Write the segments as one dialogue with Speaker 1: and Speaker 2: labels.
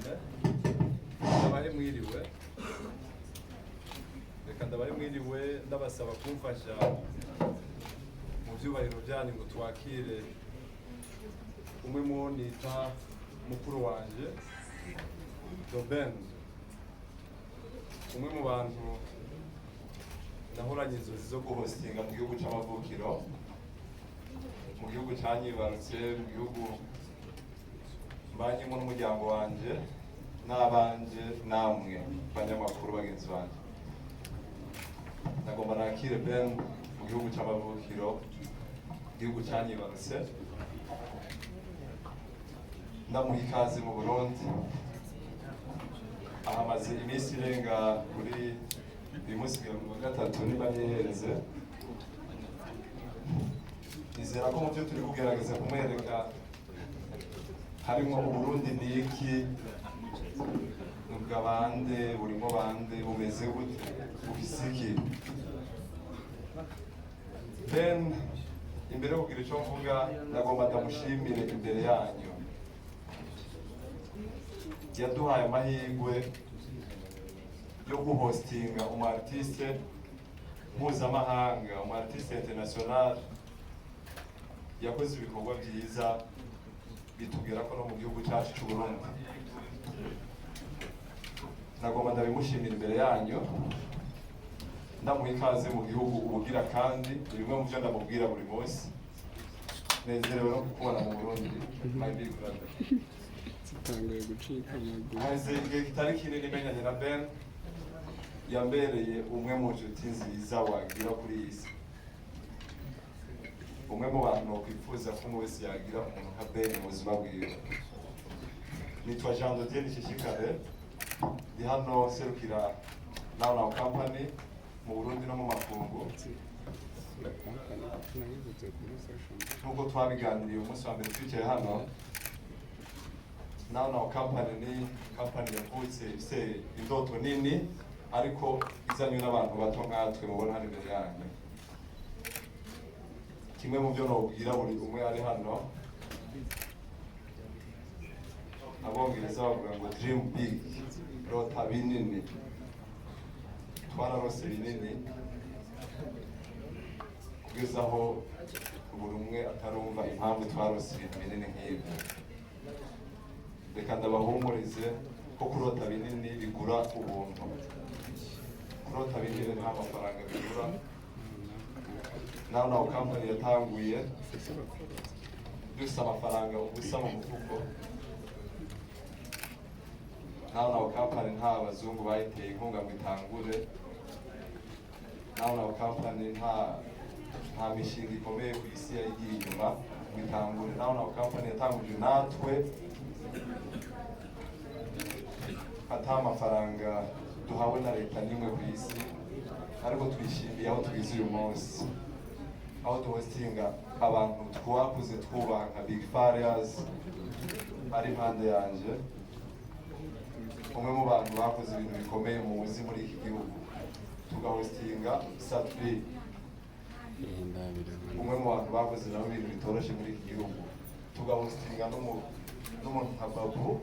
Speaker 1: Cyane. Ndabahe mwiriwe. Reka ndabahe mwiriwe, ndabasaba kumfasha mu byubahiro byanyu ngo twakire umwe mu bo nita mukuru wanje, The Ben, umwe mu bantu nahoranye inzozi zo guhostinga mu gihugu c'amavukiro, mu gihugu canyibarutse, mu gihugu mbanyemo n'umuryango wanje n'abanje, namwe banyamakuru bagenzi banje. Nagomba nakire Ben mu gihugu c'amavukiro, igihugu canyibarutse. Ndamuha ikaze mu Burundi. Ahamaze iminsi irenga kuri uyu munsi 30 niba ntihenze. Nizera ko mu byo turi kugerageza kumwereka harimo Uburundi ni iki, ubwa bande, burimo bande, bumeze gute, bufise iki. Ben, imbere yo kugira icyo mvuga, ndagomba ndamushimire imbere yanyu. Yaduhaye amahirwe yo guhostinga umu artiste mpuzamahanga, umu artiste international yakoze ibikorwa byiza bitubwira ko no mu gihugu cyacu cy'u Burundi. Nagomba ndabimushimira imbere yanyu, ndamuha ikaze mu gihugu ubugira kandi. Ni bimwe mu byo ndamubwira buri munsi. Nezerewe no kukubona mu Burundi, my big brother.
Speaker 2: Zitanguye gucika amaguru.
Speaker 1: Haheze igihe kitari kinini menyanye na Ben. Yambereye umwe mu nshuti nziza wagira kuri iyi si, umwe mu bantu nokwifuza ko umwe wese yagira umuntu nka Ben mu buzima bwiwe. Nitwa Jean de Dieu Nishishikare, ndi hano serukira Now Now Company mu Burundi no mu makungu.
Speaker 2: Nayivuze kuri social media.
Speaker 1: Nk'uko twabiganiriye umunsi wa mbere twicaye hano, Now Now Company ni company yavutse ifise indoto nini, ariko izanywe n'abantu bato nkatwe mubona hano imbere yanyu. Kimwe mu byo nobwira buri umwe ari hano, Abongereza bavuga ngo "Dream big", rota binini. Twararose binini kugeza aho buri umwe atarumva impamvu twarose ibintu binini nk'ibyo. Reka ndabahumurize ko kurota binini bigura ubuntu. Kurota binini nta mafaranga bigura. Nawe nawe company yatanguye dufise amafaranga ubusa mu mufuko. Nawe nawe company nta bazungu bayiteye inkunga ngo itangure. Nawe nawe company nta mishinga ikomeye ku isi yayigiye inyuma ngo itangure. Nawe nawe company yatanguje natwe ata amafaranga duhawe na leta n'imwe ku isi, ariko twishimiye aho tugeze uyu munsi, aho duhostinga abantu twakuze twubaha nka Big Farious ari impande yanje, umwe mu bantu bakoze ibintu bikomeye muzi muri iki gihugu, tugahostinga Sat-B, umwe mu bantu bakoze nabo ibintu bitoroshe muri iki gihugu, tugahostinga n'umuntu nka Babu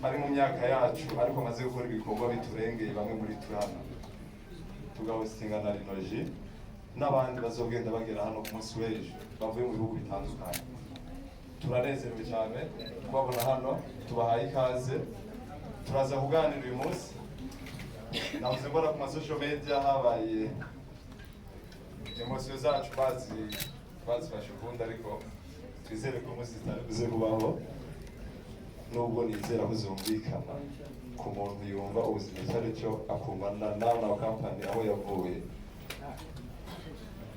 Speaker 1: ari mu myaka yacu ariko amaze gukora ibikorwa biturengeye bamwe muri twe hano, tugahostinga na Lino G n'abandi bazogenda bagera hano ku munsi w'ejo bavuye mu bihugu bitandukanye. Turanezerewe cyane kubabona hano, tubahaye ikaze. Turaza kuganira uyu munsi. Nahoze mbona ku ma social media habaye émotions zacu bazifashe ukundi, ariko twizere ko umunsi zitari buze kubaho, nubwo nizera ko zumvikana ku muntu yumva ubuzima icyo ari cyo, akumva na nawe na company aho yavuye.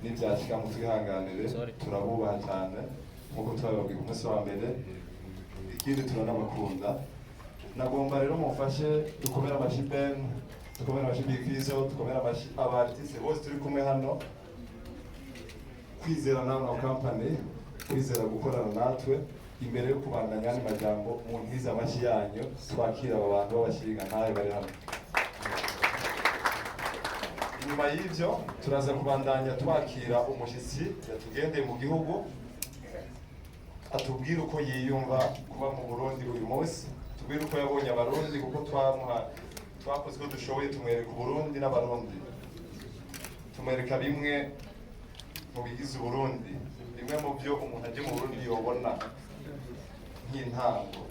Speaker 1: Nibyashyika mu twihanganire, turabubaha cyane nk'uko twabibabwiye ku munsi wa mbere. Ikindi, turanabakunda. Nagomba rero mumfashe dukomere amashyi Ben, dukomere amashyi Big Fizzo, dukomere amashyi aba artiste bose turi kumwe hano. Kwizera nawe na company, kwizera gukorana natwe. Imbere yo kubandanya andi majambo, muntize amashyi yanyu twakira aba bantu b'abashinga ntawe bari hano. Inyuma y'ibyo turaza kubandanya twakira umushyitsi yatugendeye mu gihugu, atubwire uko yiyumva kuba mu Burundi uyu munsi. Tubwire uko yabonye Abarundi, kuko twamuha twakoze uko dushoboye, tumwereka Uburundi n'Abarundi, tumwereka bimwe mu bigize Uburundi, bimwe mu byo umuntu aje mu Burundi yobona nk'intango.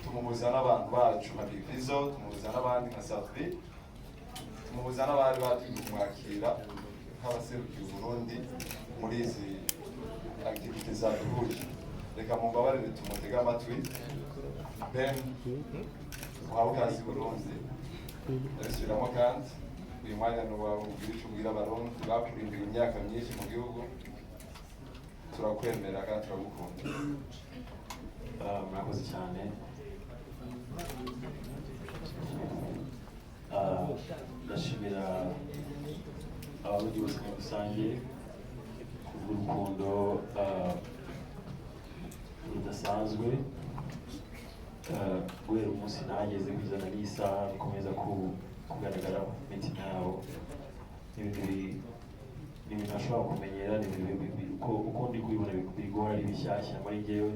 Speaker 1: Tumuhuza n'abantu bacu nka Big Fizzo, tumuhuza n'abandi nka Safi, tumuhuza n'abari bateguye kumwakira nk'abaserukiye Uburundi muri izi activités zaduhuje. Reka mumbabarire tumutege amatwi. Ben, uhawe ikaze i Burundi, ndabisubiramo, kandi uyu mwanya ni uwawe. Ubwira icyo ubwira Abarundi bakurindiye imyaka myinshi mu gihugu. Turakwemera kandi turagukunda.
Speaker 3: Murakoze cyane. Ndashimira Abarundi bose muri rusange kubw'urukundo rudasanzwe. Guhera umunsi nahageze kugeza n'isaha bikomeza kugaragara mu mitima yabo. Ni ibintu ni ibintu ntashobora kumenyera, ni ibintu uko ndi kubibona bigora ari bishyashya muri njyewe.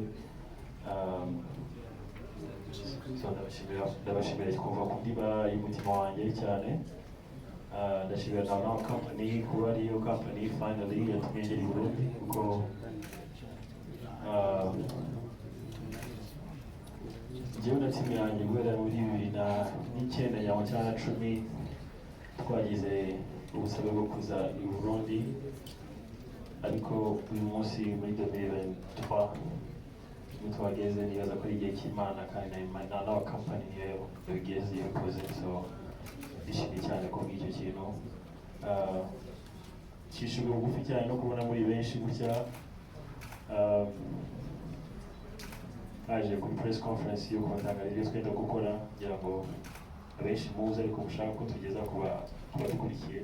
Speaker 3: So ndabashimira kuva ku ndiba y'umutima wanjye cyane. Ndashimira na Now Company kuba ariyo company finally yatumye ngera i Burundi, kuko njyewe na team yanjye guhera muri 2009 cyangwa 10 twagize ubusabe bwo kuza i Burundi, ariko uyu munsi muri 2023 niho twageze. Nibaza ko ari igihe cy'Imana, kandi na Now Company niyo yabigeze, yabikoze. So ndishimye cyane ku bw'icyo kintu. Nshishijwe bugufi cyane no kubona muri benshi gutya baje kuri press conference yo kubatangariza ibyo twenda gukora, kugira ngo abenshi muzi ariko mushaka ko tugeza ku badukurikiye.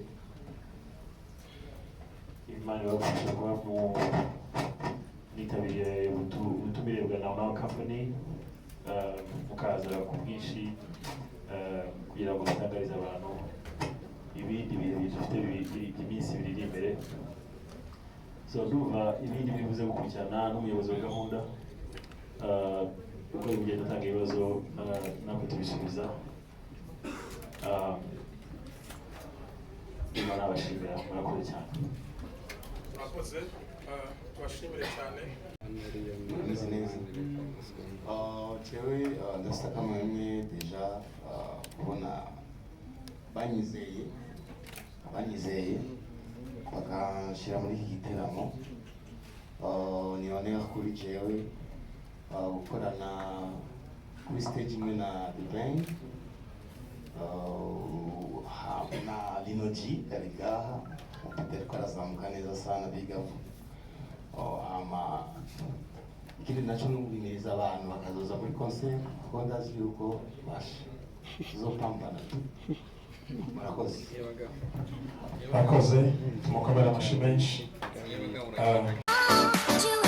Speaker 3: Imana ibafasha kuba mu mwitabiriye ubutumire bwa Now Now Company, mukaza ku bwinshi kugira ngo mutangarize abantu ibindi bihe dufite by'iminsi 2 iri imbere. So ndumva ibindi bivuze gukurikirana n'umuyobozi wa gahunda, uko bigenda atanga ibibazo, natwe tubisubiza. Ndumva nabashimira, murakoze cyane.
Speaker 4: Murakoze, tubashimire cyane.
Speaker 5: Meze neza. Jewe ndafite akamwe déjà kubona banyizeye bakanshyira muri iki giteramo. Ni honneur kuri jewe gukorana kuri stage imwe na The Ben na Lino G ari ngaha, Mupita ariko arazamuka neza sana, big up. Hama ikindi nacyo ni uguhimiriza abantu bakazoza muri concert, kuko ndazi yuko basha tuzopambana tu. Murakoze.
Speaker 4: Murakoze, tumukomere amashyi menshi.
Speaker 6: You